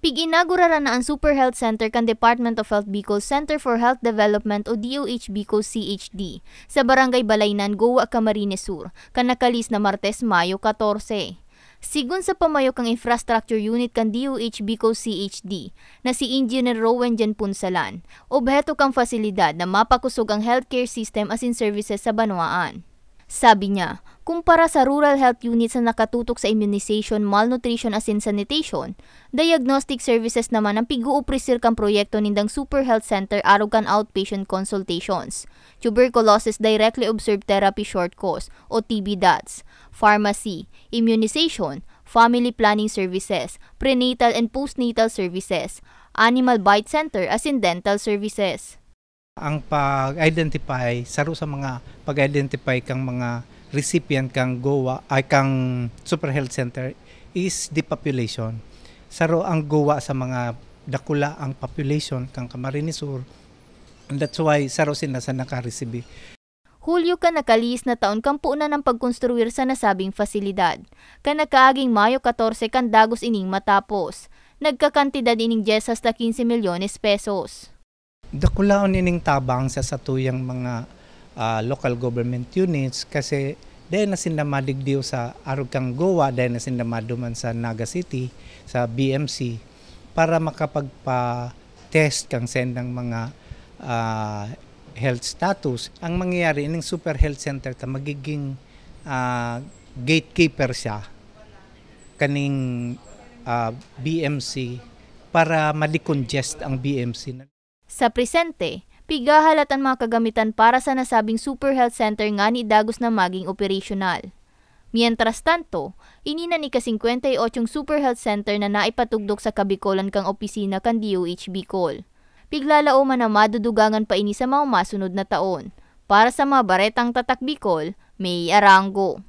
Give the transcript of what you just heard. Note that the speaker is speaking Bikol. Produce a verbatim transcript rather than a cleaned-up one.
Iginaguraran na an Super Health Center kan Department of Health Bicol Center for Health Development o D O H Bicol C H D sa Barangay Balaynan, Goa, Camarines Sur, kan nakalis na Martes, Mayo katorse. Sigon sa pamayo kan Infrastructure Unit kan D O H Bicol C H D na si Engineer Rowen Jan Punsalan, obheto kan fasilidad na mapakosog ang healthcare system asin services sa banwaan. Sabi niya, kumpara sa rural health units na nakatutok sa immunization, malnutrition asin sanitation, diagnostic services naman ang pig-oopresir kan proyekto nindang Super Health Center arog kan outpatient consultations, tuberculosis directly observed therapy short course o T B dots, pharmacy, immunization, family planning services, prenatal and postnatal services, animal bite center asin dental services. Ang pag-identify, saro sa mga pag-identify kang mga recipient kang GOA, ay kang Super Health Center is the population. Saro ang GOA sa mga dakula ang population kang Camarines Sur. And that's why saro sila sa nakaresibi. Hulyo kan nakalis na taon kan punan ang pagkonstruir sa nasabing fasilidad. Kan nakaaging Mayo katorse kan dagos ining matapos. Nagkakantidad ining dyes hasta kinse milyones pesos. Dakulaon nining tabang sa satuyang mga ah, local government units kasi dahil na sinda madigdiw sa arog kang GOA, dahil na sinda maduman sa Naga City, sa B M C, para makapagpa-test kang sendang mga ah, health status. Ang mangyayari, ining Super Health Center ta magiging ah, gatekeeper siya kaning ah, B M C para ma-decongest ang B M C. Sa presente, pigahalat an mga kagamitan para sa nasabing Super Health Center ngani dagos na maging operasyonal. Mientras tanto, ini na an ika-singkwenta y otso Super Health Center na naipatugdok sa Kabicolan kan opisina kan D O H Bicol. Piglalaoman na madudugangan pa ini sa mga masunod na taon. Para sa mga baretang Tatak Bicol, May Arango.